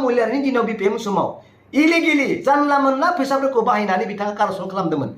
महिलानि दिनाव बिपिएम समाव इलिगेलि जानला मोनला फैसाफोरखौ बाहायनानै बिथाङा कारापसन खालामदोंमोन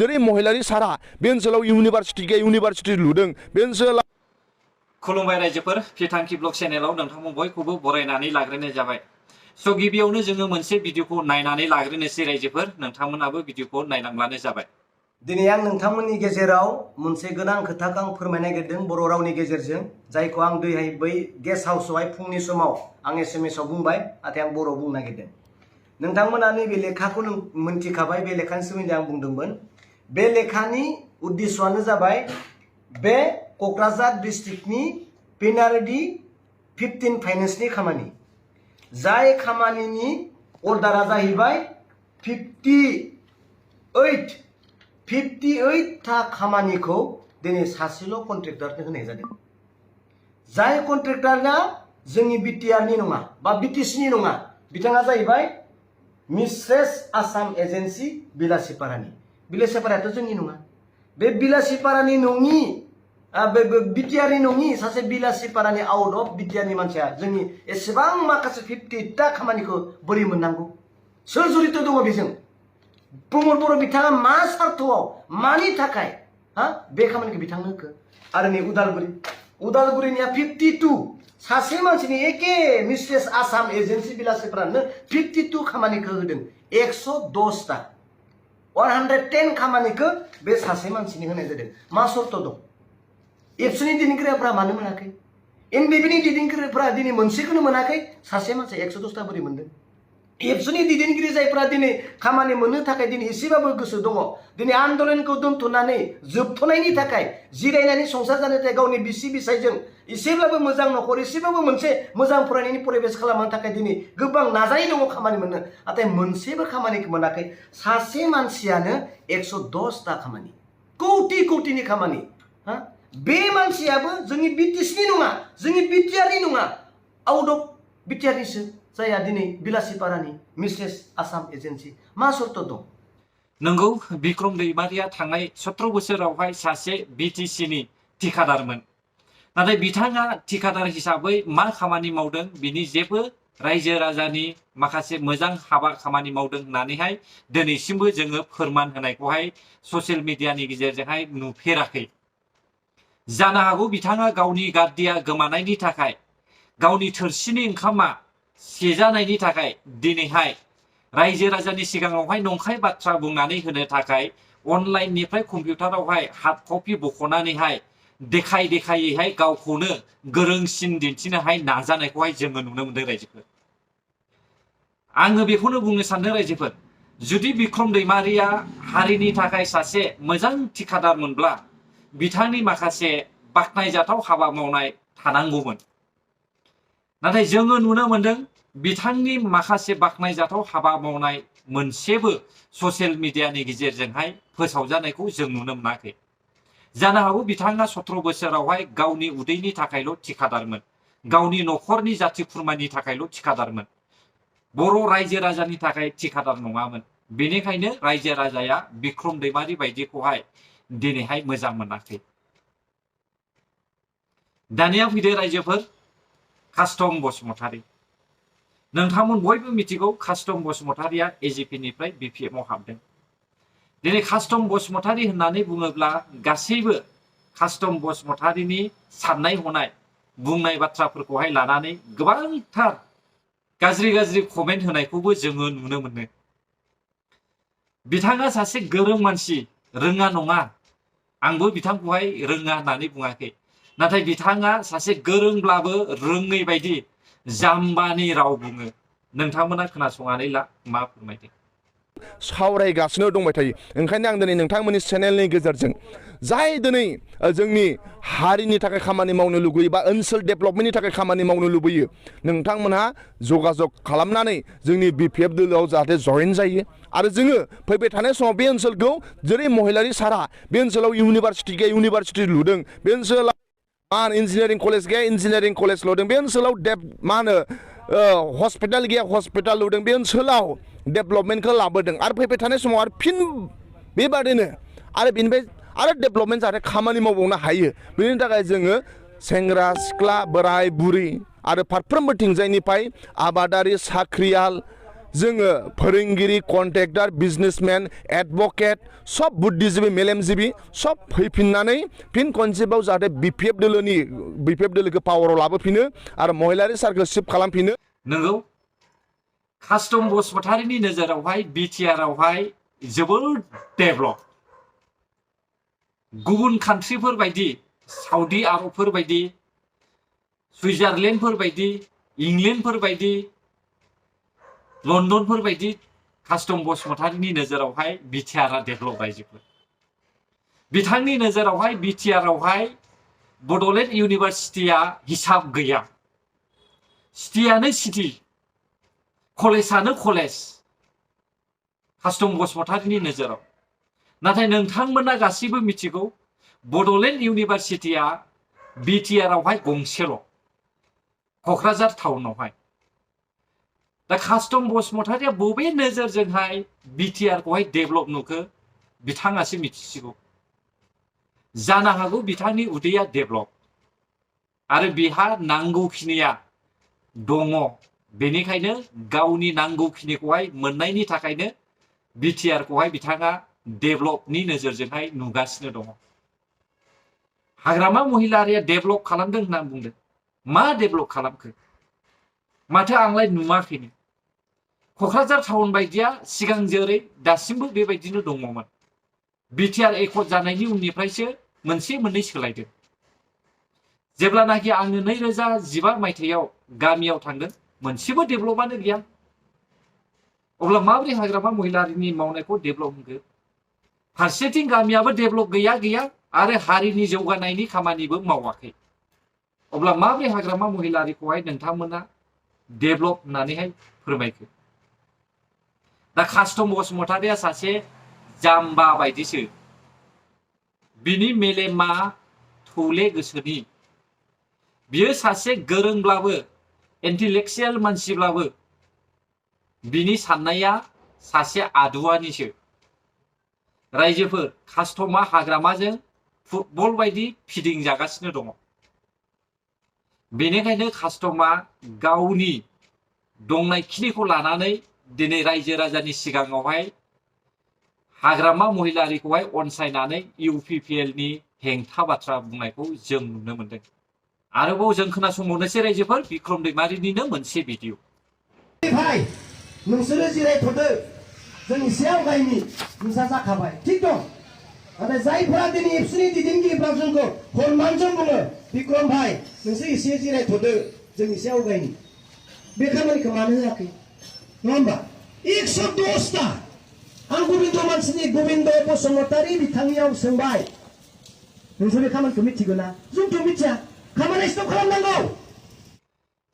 जेरै महिलारि सारा बे ओनसोलाव इउनिभारसिटि गैया इउनिभारसिटि लुदों बे ओनसोलाव खुलुमबाय रायजोफोर फिथांखि ब्लग चेनेलाव नोंथांमोन बयखौबो बरायनानै लाग्रोनाय जाबाय स' गिबियावनो जोङो मोनसे भिडिअखौ नायनानै लाग्रोनोसै रायजोफोर नोंथांमोनाबो भिडिअखौ नायलांब्लानो जाबाय दिनै आं नोंथांमोननि गेजेराव मोनसे गोनां खोथाखौ आं फोरमायनो नागिरदों बर' रावनि गेजेरजों जायखौ आं दैहाय बै गेस्ट हाउसआवहाय फुंनि समाव आं एसएमएसआव बुंबाय नाथाय आं बर'आव बुंनो नागिरदों नोंथांमोना नैबे लेखाखौ मोनथिखाबाय बे लेखानि सोमोन्दै आं बुंदोंमोन बे लेखानि उद्देश्यआनो जाबाय बे क'क्राझार डिस्ट्रिक्टनि पिनारडि 15 फाइनेन्सनि खामानि जाय खामानिनि अर्डारा जाहैबाय 58 था खामानिखौ दिनै सासेल' कन्ट्रेक्टरनो होनाय जादों जाय कन्ट्रेक्टरना जोंनि बिटिआरनि नङा बा बिटिसिनि नङा बिथाङा जाहैबाय मिसेस आसाम एजेन्सि बिलासिपारायाथ' जोंनि नङा बे बिलासिपारानि नङि बिटिआरनि नङि सासे बिलासिपारानि आउट अफ बिटिआरनि मानसिया जोंनि एसेबां माखासे 58टा खामानिखौ बोरै मोननांगौ सोर जड़ित दङ बेजों प्रमद बर' बिथाङा मा सार्थआव मानि थाखाय बे खामानिखौ बिथांनो होखो आरो नै उदालगुरिनिया 52 सासे मानसिनि एके मिसेस आसाम एजेन्सि बिलासिपारानो 52 खामानिखौ होदों 110टा 110 खामानिखौ बे सासे मानसिनि होनाय जादों मा सर्त दं एबसुनि दैदेनगिरिफोरा मानो मोनाखै एनबिबिनि दैदेनगिरिफोरा दिनै मोनसेखौनो मोनाखै सासे मानसि 110टा बोरै मोनदों एबसुनि दैदेनगिरि जायफोरा दिनै खामानि मोननो थाखाय दिनै एसेबाबो गोसो दङ दिनै आन्दोलनखौ दोनथ'नानै जोबथ'नायनि थाखाय जिरायनानै संसार जानो थाखाय गावनि बिसि बिसायजों एसेब्लाबो मोजां न'खर एसेबाबो मोनसे मोजां फरायनायनि परिबेस खालामनो थाखाय दिनै गोबां नाजानाय दङ खामानि मोननो नाथाय मोनसेबो खामानिखौ मोनाखै सासे मानसियानो 110टा खामानि कौटिनि खामानि बे मानसियाबो जोंनि बिटिसिनि नङा जोंनि बिटिआरनि नङा आउट अफ बिटिआरनिसो जायहा दिनै बिलासिपारानि मिसेस आसाम एजेन्सि मा सर्त दं नंगौ बिक्रम दैमारिया थांनाय 17 बोसोरावहाय सासे बिटिसिनि ठिकादारमोन नाथाय बिथाङा ठिकादार हिसाबै मा खामानि मावदों बिनि जेबो रायजो राजानि माखासे मोजां हाबा खामानि मावदों होननानैहाय दिनैसिमबो जोङो फोरमान होनायखौहाय ससियेल मिडियानि गेजेरजोंहाय नुफेराखै जानो हागौ बिथाङा गावनि गाद्दिया गोमानायनि थाखाय गावनि थोरसिनि ओंखामा सेजानायनि थाखाय दिनैहाय रायजो राजानि सिगाङावहाय नंखाय बाथ्रा बुंनानै होनो थाखाय अनलाइननिफ्राय कम्पिउटारावहाय हार्ड कपि बख'नानैहाय देखायैहाय गावखौनो गोरोंसिन दिन्थिनोहाय नाजानायखौहाय जोङो नुनो मोनदों रायजोफोर आङो बेखौनो बुंनो सानदों रायजोफोर जुदि बिक्रम दैमारिया हारिनि थाखाय सासे मोजां ठिकादारमोनब्ला बिथांनि माखासे बाख्नायजाथाव हाबा मावनाय थानांगौमोन नाथाय जोङो नुनो मोनदों बिथांनि माखासे बाख्नायजाथाव हाबा मावनाय मोनसेबो ससियेल मिडियानि गेजेरजोंहाय फोसावजानायखौ जों नुनो मोनाखै जानो हागौ बिथाङा 17 बोसोरावहाय गावनि उदैनि थाखायल' ठिकादारमोन गावनि न'खरनि जाथि खुरमानि थाखायल' ठिकादारमोन बर' रायजो राजानि थाखाय ठिकादार नङामोन बेनिखायनो रायजो राजाया बिक्रम दैमारि बायदिखौहाय दिनैहाय मोजां मोनाखै दानिया फैदो रायजोफोर कास्टम बसुमतारी नोंथांमोन बयबो मिथिगौ कास्टम बसुमतारीया एजिपिनिफ्राय बिपिएमआव हाबदों दिनै कास्टम बसुमतारी होननानै बुङोब्ला गासैबो कास्टम बसुमतारीनि साननाय हनाय बुंनाय बाथ्राफोरखौहाय लानानै गोबांथार गाज्रि कमेन्ट होनायखौबो जोङो नुनो मोनो बिथाङा सासे गोरों मानसि रोङा नङा आंबो बिथांखौहाय रोङा होननानै बुङाखै नाथाय बिथाङा सासे गोरोंब्लाबो रोङै बायदि जाम्बानि राव बुङो नोंथांमोना खोनासंनानै ला मा फोरमायदों सावरायगासिनो दंबाय थायो ओंखायनो आं दिनै नोंथांमोननि चेनेलनि गेजेरजों जाय दिनै जोंनि हारिनि थाखाय खामानि मावनो लुबैयो बा ओनसोल डेभेलपमेन्टनि थाखाय खामानि मावनो लुबैयो नोंथांमोनहा जगाजग खालामनानै जोंनि बिपिएफ दोलोआव जाहाथे जयेन जायो आरो जोङो फैबाय थानाय समाव बे ओनसोलखौ जेरै महिलारि सारा बे ओनसोलाव इउनिभारसिटि गैया इउनिभारसिटि लुदों बे ओनसोलाव इन्जिनियारिं कलेज गैया इन्जिनियारिं कलेज लुदों बे ओनसोलाव हस्पिटाल गैया हस्पिटाल लुदों बे ओनसोलाव डेभेलपमेन्टखौ लाबोदों आरो फैबाय थानाय समाव आरो फिन बेबादिनो आरो बेनिफ्राय आरो डेभेलपमेन्ट जाहाथे खामानि मावबावनो हायो बेनि थाखाय जोङो सेंग्रा सिख्ला बोराय बुरि आरो फारफ्रोमबोथिंजायनिफ्राय आबादारि साख्रियाल जोङो फोरोंगिरि कन्ट्रेक्टर बिजनेसमेन एडभकेट सब बुद्धिजीबी मेलेमजिबी सब फैफिननानै फिन खनसेबाव जाहाथे बिपिएफ दोलोखौ पावाराव लाबोफिनो आरो महिलारि सारखौ शिफ्ट खालामफिनो। नंगौ कास्टम बसुमतारिनि नोजोरावहाय बिटिआरआवहाय जोबोद डेभलप। गुबुन कान्ट्रिफोर बायदि साउदी आरबफोर बायदि सुइजारलेण्डफोर बायदि इंलेण्डफोर बायदि लण्डनफोर बायदि कास्टम बसुमतारिनि नोजोरावहाय बिटिआरआ डेभलप रायजोफोर। बिथांनि नोजोरावहाय बिटिआरआवहाय बड'लेण्ड इउनिभारसिटिया हिसाब गैया। सिटियानो सिटि कलेजानो कलेज कास्टम बसुमतारिनि नोजोराव। नाथाय नोंथांमोना गासैबो मिथिगौ बड'लेण्ड इउनिभारसिटिया बिटिआरआवहाय गंसेल' क'क्राझार टाउनावहाय। दा कास्टम बसुमतारिया बबे नोजोरजोंहाय बिटिआरखौहाय डेभलप नुखो बिथाङासो मिथिसिगौ। जानो हागौ बिथांनि उदैया डेभलप आरो बिहा नांगौखिनिया दङ, बेनिखायनो गावनि नांगौखिनिखौहाय मोननायनि थाखायनो बिटिआरखौहाय बिथाङा डेभलपनि नोजोरजोंहाय नुगासिनो दङ। हाग्रामा महिलारिया डेभलप खालामदों होनना बुंदों। मा डेभलप खालामखो? माथो आंलाय नुवाखैनो। क'क्राझार टाउन बायदिया सिगां जेरै दासिमबो बेबायदिनो दङमोन। बिटिआर एकर्ड जानायनि उननिफ्रायसो मोनसे मोननै सोलायदों। जेब्लानाखि आङो 2015 मायथाइयाव गामियाव थांदों मोनसेबो डेभलपआनो गैया। अब्ला माबोरै हाग्रामा महिलारिनि मावनायखौ डेभलप होगोन? फारसेथिं गामियाबो डेभलप गैया आरो हारिनि जौगानायनि खामानिबो मावाखै। अब्ला माबोरै हाग्रामा महिलारिखौहाय नोंथांमोना डेभलप होननानैहाय फोरमायखो? दा कास्टम बसुमतारिया सासे जाम्बा बायदिसो। बिनि मेलेमा थौले गोसोनि। बियो सासे गोरोंब्लाबो इन्टेलेक्चुयेल मानसिब्लाबो बिनि साननाया सासे आदुवानिसो। रायजोफोर कास्टमा हाग्रामाजों फुटबल बायदि फिदिंजागासिनो दङ। बेनिखायनो कास्टमा गावनि दंनायखिनिखौ लानानै दिनै रायजो राजानि सिगाङावहाय हाग्रामा महिलारिखौहाय अनसायनानै इउपिपिएलनि हेंथा बाथ्रा बुंनायखौ जों नुनो मोनदों। आरोबाव जों खोनासंबावनोसै रायजोफोर बिक्रम दैमारिनिनो मोनसे भिडिअ। भाई नोंसोरो जिरायथ'दो, जों एसे आवगायनि नोंसा जाखाबाय थिग दं। नाथाय जायफोरा दिनै एबसुनि दैदेनगिरिफ्रा जोंखौ हरमानजों बुङो बिक्रम भाई नोंसोर एसे जिरायथ'दो, जों एसे आवगायनि। बे खामानिखौ मानो होआखै? नङा होमबा? 110टा आं गोविन्द मानसिनि गोविन्द बसुमतारी बिथांनियाव सोंबाय नोंसोर बे खामानिखौ मिथिगौ ना? जोंथ' मिथिया। खामानि स्टप खालामनांगौ।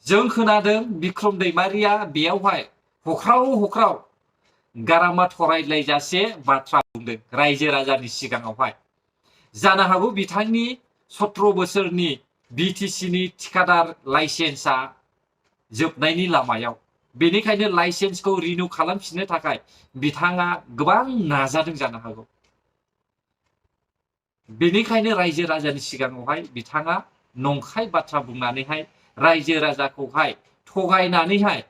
जों खोनादों बिक्रम दैमारिया बेयावहाय हख्राव गारामा थरायलायजासे बाथ्रा बुंदों रायजो राजानि सिगाङावहाय। जानो हागौ बिथांनि 17 बोसोरनि बिटिसिनि थिखादार लाइसेन्सआ जोबनायनि लामायाव। बेनिखायनो लाइसेन्सखौ रिनिउ खालामफिननो थाखाय बिथाङा गोबां नाजादों जानो हागौ। बेनिखायनो रायजो राजानि सिगाङावहाय बिथाङा नंखाय बाथ्रा बुंनानैहाय रायजो राजाखौहाय थगायनानैहाय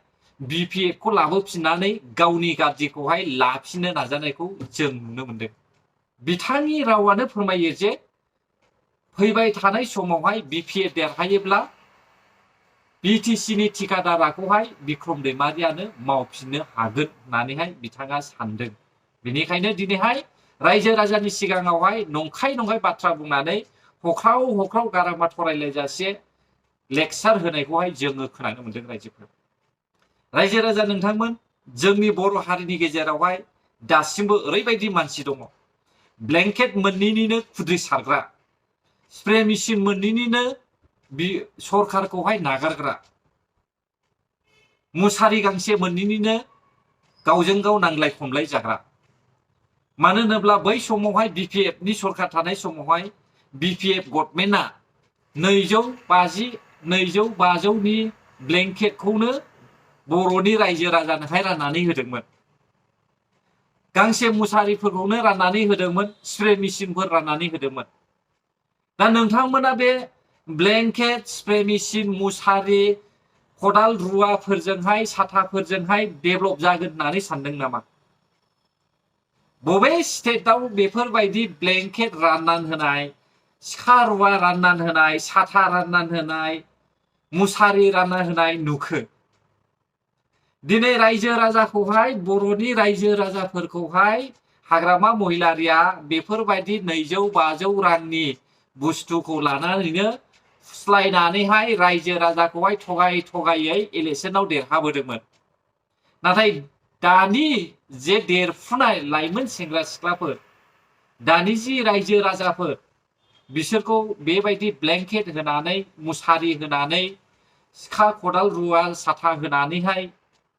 बिपिएफखौ लाबोफिननानै गावनि गाज्रिखौहाय लाफिननो नाजानायखौ जों नुनो मोनदों। बिथांनि रावानो फोरमायो जे फैबाय थानाय समावहाय बिपिएफ देरहायोब्ला बिटिसिनि थिखादारखौहाय बिक्रम दैमारियानो मावफिननो हागोन होननानैहाय बिथाङा सानदों। बेनिखायनो दिनैहाय रायजो राजानि सिगाङावहाय नंखाय बाथ्रा बुंनानै हख्राव गारामा थरायलायजासे लेक्सार होनायखौहाय जोङो खोनानो मोनदों रायजोफोर। रायजो राजा नोंथांमोन, जोंनि बर' हारिनि गेजेरावहाय दासिमबो ओरैबायदि मानसि दङ ब्लेंकेट मोननैनिनो खुद्रि सारग्रा, स्प्रे मेसिन मोननैनिनो सरखारखौहाय नागारग्रा, मुसारि गांसे मोननैनिनो गावजों गाव नांलाय खमलाय जाग्रा। मानो होनोब्ला बै समावहाय बिपिएफनि सरखार थानाय समावहाय बिपिएफ गभर्नमेन्टआ 250,200,500नि ब्लेंकेटखौनो बर'नि रायजो राजानोहाय राननानै होदोंमोन। गांसे मुसारिफोरखौनो राननानै होदोंमोन, स्प्रे मेसिनफोर राननानै होदोंमोन। दा नोंथांमोना बे ब्लेंकेट, स्प्रे मेसिन, मुसारि खदाल रुवाफोरजोंहाय साथाफोरजोंहाय डेभेलप जागोन होननानै सानदों नामा? बबे स्टेटआव बेफोरबायदि ब्लेंकेट राननानै होनाय, सिखा रुवा राननानै होनाय, साथा राननानै होनाय, मुसारि रानना होनाय नुखो? दिनै रायजो राजाखौहाय, बर'नि रायजो राजाफोरखौहाय हाग्रामा महिलारिया बेफोरबायदि 200-500 रांनि बुस्थुखौ लानानैनो फुस्लायनानैहाय रायजो राजाखौहाय थगायै इलेक्सनाव देरहाबोदोंमोन। नाथाय दानि जे देरफुनाय लाइमोन सेंग्रा सिख्लाफोर, दानि जि रायजो राजाफोर, बिसोरखौ बेबायदि ब्लेंकेट होनानै, मुसारि होनानै, सिखा खदाल रुवा साथा होनानैहाय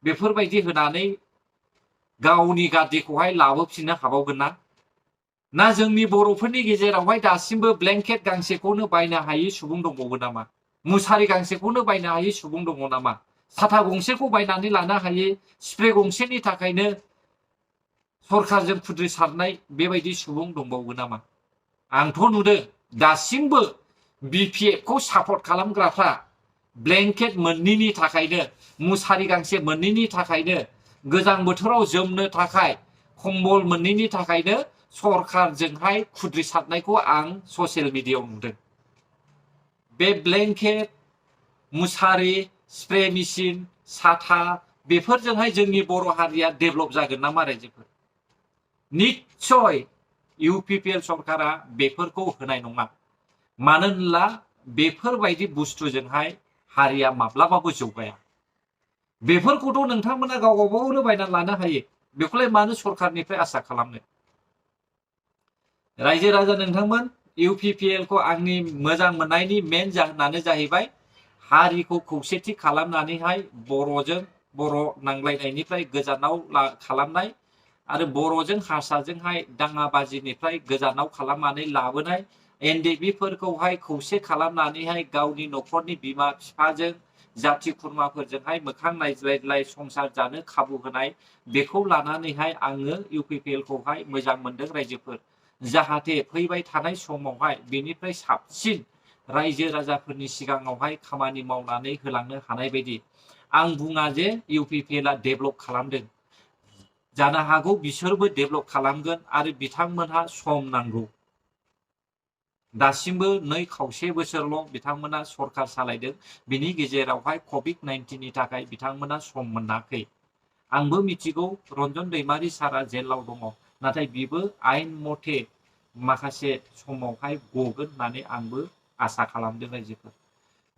बेफोरबायदि होनानै गावनि गादिखौहाय लाबोफिननो हाबावगोन ना? ना जोंनि बर'फोरनि गेजेरावहाय दासिमबो ब्लेंकेट गांसेखौनो बायनो हायै सुबुं दंबावो नामा? मुसारि गांसेखौनो बायनो हायै सुबुं दङ नामा? साथा गंसेखौ बायनानै लानो हायै, स्प्रे गंसेनि थाखायनो सरखारजों खुद्रिसारनाय बेबायदि सुबुं दंबावो नामा? आंथ' नुदों दासिमबो BPFखौ सापर्ट खालामग्राफ्रा ब्लेंकेट मोननैनि थाखायनो, मुसारि गांसे मोननैनि थाखायनो, गोजां बोथोराव जोमनो थाखाय कम्बल मोननैनि थाखायनो सरखारजोंहाय खुद्रिसारनायखौ आं ससियेल मिडियायाव नुदों। बे ब्लेंकेट, मुसारि, स्प्रे मेसिन, साथा बेफोरजोंहाय जोंनि बर' हारिया डेभेलप जागोन नामा रायजोफोर? निश्चय UPPL सरकारा बेफोरखौ होनाय नङा। मानो होनब्ला बेफोरबायदि बुस्थुजोंहाय हारिया माब्लाबाबो जौगाया। बेफोरखौथ' नोंथांमोना गाव गावबागावनो बायनानै लानो हायो। बेखौलाय मानो सरखारनिफ्राय आसा खालामनो? रायजो राजा नोंथांमोन, UPPLखौ आंनि मोजां मोननायनि मेन जाहोनानो जाहैबाय हारिखौ खौसेथि खालामनानैहाय बर'जों बर' नांलायनायनिफ्राय गोजानाव खालामनाय आरो बर'जों हारसाजोंहाय दाङाबाजिनिफ्राय गोजानाव खालामनानै लाबोनाय, NDBफोरखौहाय खौसे खालामनानैहाय गावनि न'खरनि बिमा बिफाजों, जाथि खुरमाफोरजोंहाय मोखां नायज्लायज्लाय संसार जानो खाबु होनाय, बेखौ लानानैहाय आङो UPPLखौहाय मोजां मोनदों रायजोफोर। जाहाथे फैबाय थानाय समावहाय बेनिफ्राय साबसिन रायजो राजाफोरनि सिगाङावहाय खामानि मावनानै होलांनो हानाय बायदि। आं बुङा जे UPPLआ डेभेलप खालामदों। जानो हागौ बिसोरबो डेभेलप खालामगोन आरो बिथांमोनहा सम नांगौ। दासिमबो 2 खावसे बोसोरल' बिथांमोना सरखार सालायदों। बिनि गेजेरावहाय COVID-19नि थाखाय बिथांमोना सम मोनाखै। आंबो मिथिगौ रन्जन दैमारि सारा जेलाव दङ। नाथाय बिबो आयेन मथे माखासे समावहाय गगोन होननानै आंबो आसा खालामदों रायजोफोर।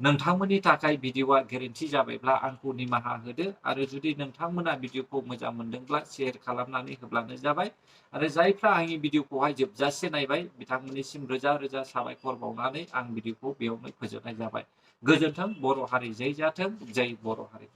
नोंथांमोननि थाखाय भिडिअआ गोरोन्थि जाबायब्ला आंखौ निमाहा होदो आरो जुदि नोंथांमोना भिडिअखौ मोजां मोनदोंब्ला शेयार खालामनानै होब्लानो जाबाय। आरो जायफ्रा आंनि भिडिअखौहाय जोबजासे नायबाय बिथांमोननिसिम रोजा रोजा साबायखर बावनानै आं भिडिअखौ बेयावनो फोजोबनाय जाबाय। गोजोन्थों। बर' हारि जै जाथों। जै बर' हारि।